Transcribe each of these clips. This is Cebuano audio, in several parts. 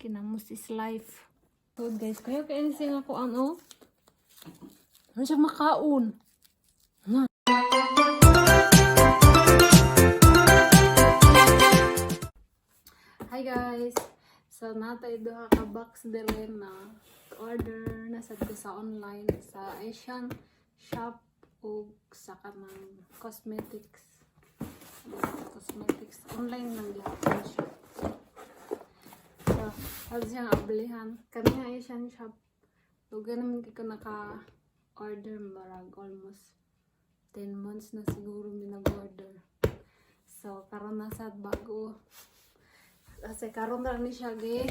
Kinamos is life. So guys, kayo kaya siya nga kuan oh. Ano siya makaon? Na. Hi guys! So natay duha ka box diri na order na sad ko sa online sa Asian shop ug sa kanang cosmetics. Cosmetics online lang gihapon siya. So, ato siyang ablihan. Kani nga Asian shop. Dugay naman kay ko naka-order, marag almost 10 months na siguro mi nag-order. So, karon na sad bago. Kasi karon na ni siya gi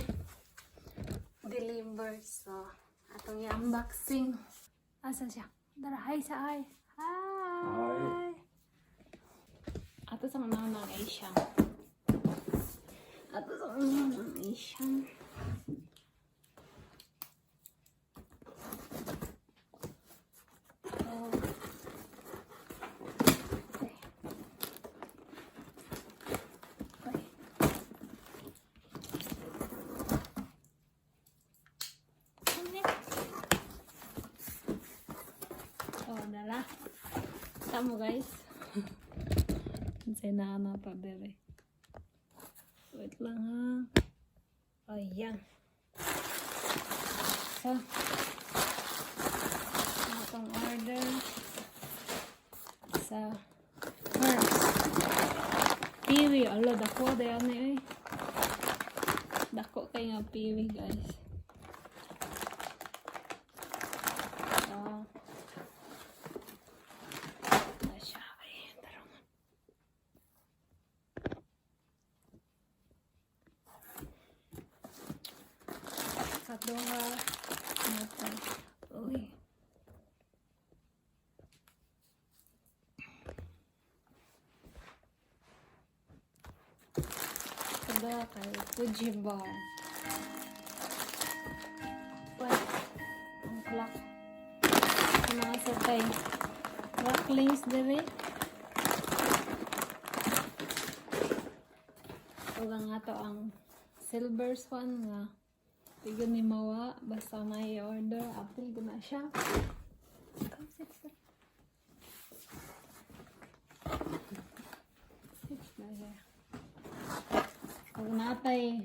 deliver. So, atong i-unboxing. Asa siya? Dara, hi sa ay. Hi. Ato sa mga ng Asian. Ato sa mga ng Asian. Oh. Okay. Okay. Ano ni? Oh, dala. Tamo guys. Unsay na na pa dere. Wait lang ha. Ayan. So, atong order sa first. Piwi. Ala, dako dayon ni eh. Dako kay nga piwi, guys. So, na siya. Ay, tara nga. Kaduha natin. Uy. Kaduha kay Fuji Bar. Wait. Ang clock. Mga sa tay. Cracklings diri. Ug ang ato ang silver swan nga Tiga ni mawa, basta may order, apil ko na siya. Come, sit, sit. Sit na siya. Kung natay,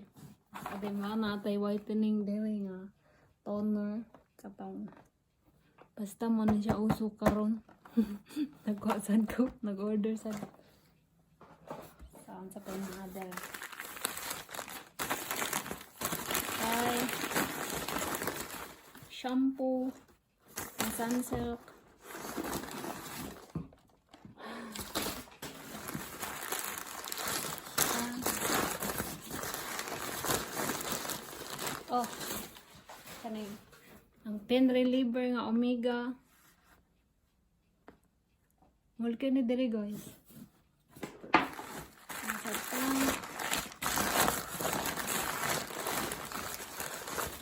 adi ba, natay whitening diri nga toner, katong basta mo na siya uso karon. Nagkuha sad ko, nag-order sad. Saan sa pa yung mga dala? Ay, shampoo, ang Sunsilk. Ah. Oh, kaning ang pain reliever nga Omega. Mulki ni diri guys. Nasa pa.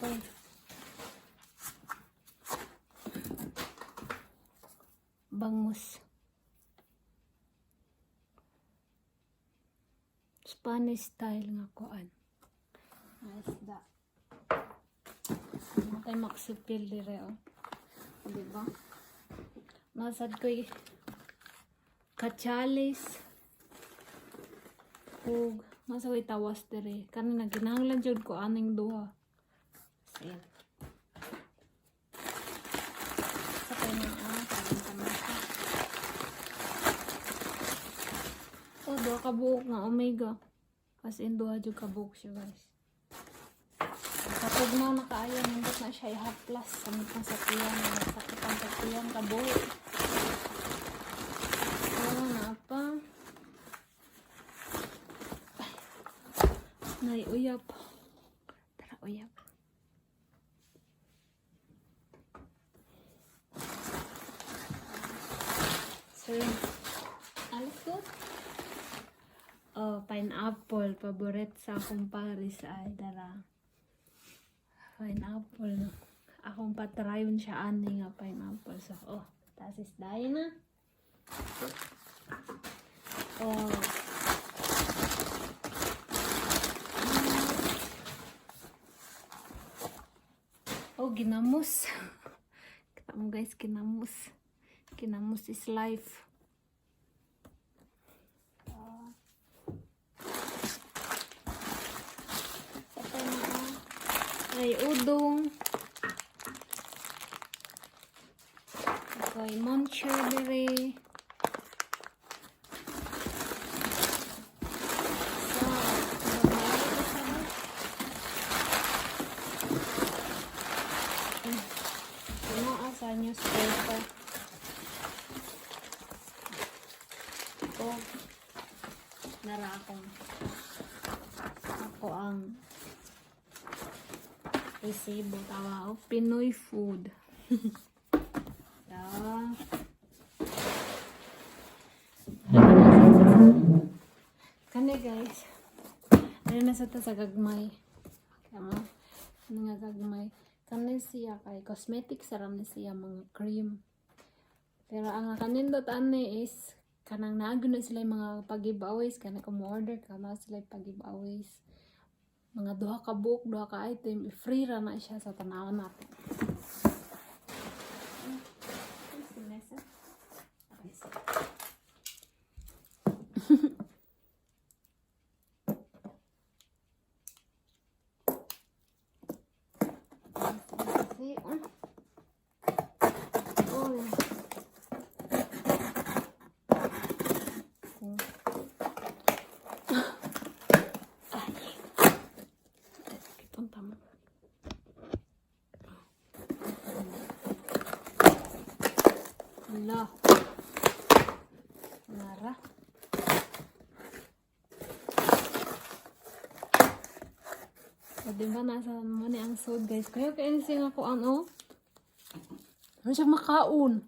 Uy. Bangus. Spanish style nga kuan. Isda. Natay maxipil dire oh. O, diba? Nasad ko'y kachalis ug nasa ko'y tawas dire. Kanina ginahanglan jud ko aning duha. Ayan. Sa kay na karon na siya. Oh, duha ka buok nga omega. As in duha jud ka buok siya, guys. Kapag na nakaayo, nindot na siya i-half plus. Samit na sa tiyan, sakit ang pagtiyan kabuok. So, na pa. Ay, nay uyap. Tara, uyap. So, alis ko. Oh, pineapple. Paborit sa akong Paris ay dara. Pineapple. Akong patrayon siya ani nga pineapple. So, oh, tas is na. Oh. Oh, ginamos. Kita mo, guys, ginamos. Ginamos is life. Ah. Sa pa na, ay udong. Ako'y muncher diri. So, babae ko siya ba? Ano sa newspaper? Oh, nara akong ako ang resibo tawa, oh, Pinoy food. So, kani, guys. Ano na sa ta sa gagmay. Kamo. Ano nga gagmay. Kani siya kay cosmetics ra ni siya, mga cream. Pero ang kanindot ani is kanang naa na sila yung mga pag-giveaways, kana kung mo-order ka na sila yung pag-giveaways. Mga duha ka book, duha ka item, free ra na siya sa tanawan natin. Ay, si Nessa. Okay, See, ah. Oh. Ay. Ay, sakit ang tama. Ala. Nara. O, diba nasa mo ni ang sod, guys. Kaya kaya siya ako ano. Ano siya makaon?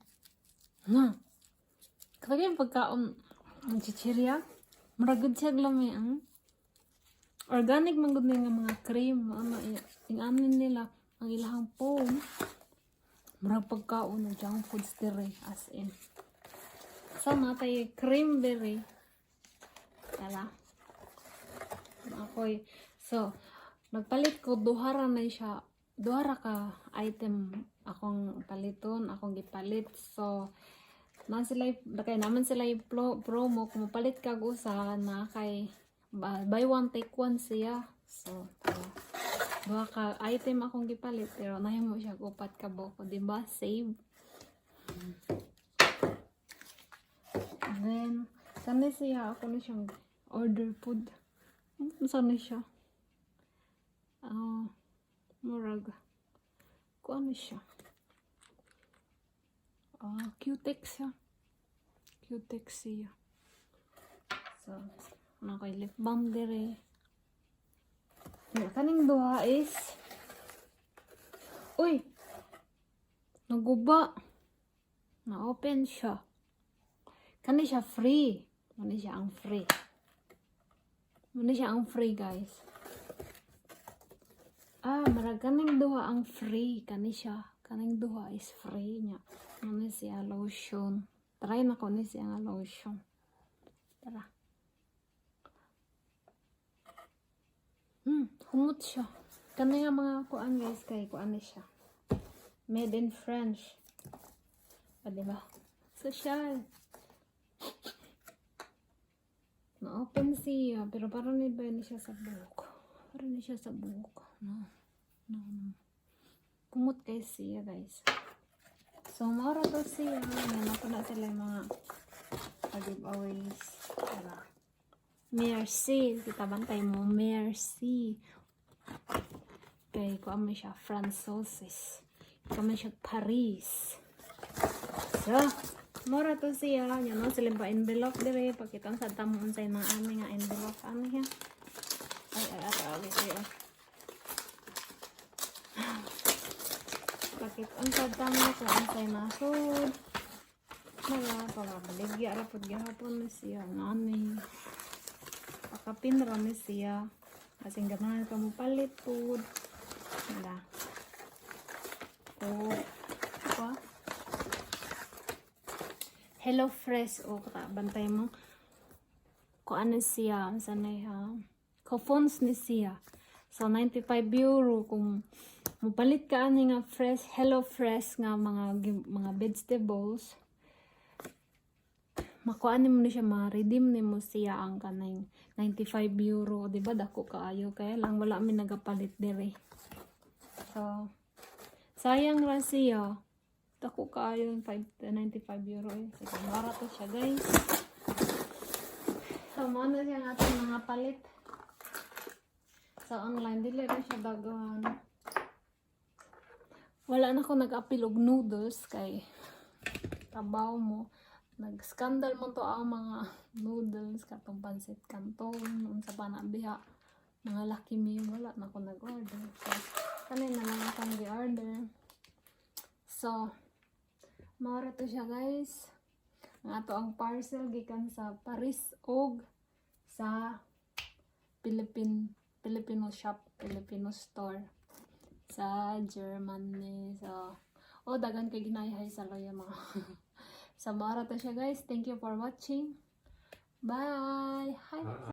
Na. Kaya yung pagkaon ang chichirya. Muragod siya lami ang organic man gud nga mga cream, ano yung amin nila ang ilahang foam. Murag pagkaon ng junk foods dire, as in. So natay creamberry. Tara. Ako'y so nagpalit ko, duha ra na siya, duha ra ka item akong paliton, akong gipalit. So na sila kay naman sila yung promo kung mapalit ka og usa na kay buy one take one siya. So tara. Duha ka item akong gipalit pero nahimo siya og upat ka buok, di ba? Save. Then kani siya, ako na siyang order food. Saan na siya? Ah, murag. Kung ano siya? Ah, Cutex siya. Cutex siya. So, ano kay lip balm dire. Yeah, kaning duha is, uy! Naguba. Na-open siya. Kani siya free. Kani siya ang free. Muna siya ang free, guys. Ah, marag kaning duha ang free. Kani siya. Kaning duha is free niya. Ano siya lotion. Try na ko ni siya nga lotion. Tara. Humot siya. Kani nga mga kuan, guys, kay kuan ni siya. Made in French. O, diba? Social. Na-open siya, pero parang iba ni siya sa buhok. Parang ni siya sa buhok. No. Kumot kay siya, guys. So, mao ra to siya. Yan ako na sila yung mga pag-giveaways. Tara. Merci. Kita bantay mo. Merci. Kay kuan man siya, Francois. Kuan man siya Paris. So, mao ra to siya. Yan no, sila ba envelope dire. Pagkita sa tamo unsay mga ami nga envelope. Ano siya? Ay, ay, ay, ay, ay, ay. Pakit unsa tamo kung unsay nasud. Mga pagabaligya ra pud gihapon ni siya ngani. Pakapin ra ni siya. Kasing ganahan ka mo palit pud. Wala. O, pa. Hello Fresh o kata bantay mo. Kung ano siya, unsa na ha. Coupons ni siya. So 95 euro kung Mupalit ka ani nga fresh, Hello Fresh nga mga vegetables, makuha nimo ni siya, ma-redeem nimo siya ang kaning €95, di ba? Dako kaayo, kaya lang wala mi nagapalit diri. So sayang ra siya, dako kaayo yung 5, €95 eh. Sige, mara to siya, guys. So mao na siya ang atong mga palit sa online. Dili ra siya daghan. Wala na ko nag-apil og noodles kay tabaw mo. Nag-scandal man to ang mga noodles katong pansit canton, unsa pa na biha, mga Lucky Me. Wala na ko nag-order. So kanin na lang akong gi-order. So mao ra to siya, guys, ang ato ang parcel gikan sa Paris og sa Philippine Filipino shop, Filipino store sa Germany. So oh, daghan kay ginayhay sa loya mga. So, mao ra to siya, guys. Thank you for watching. Bye! Hi!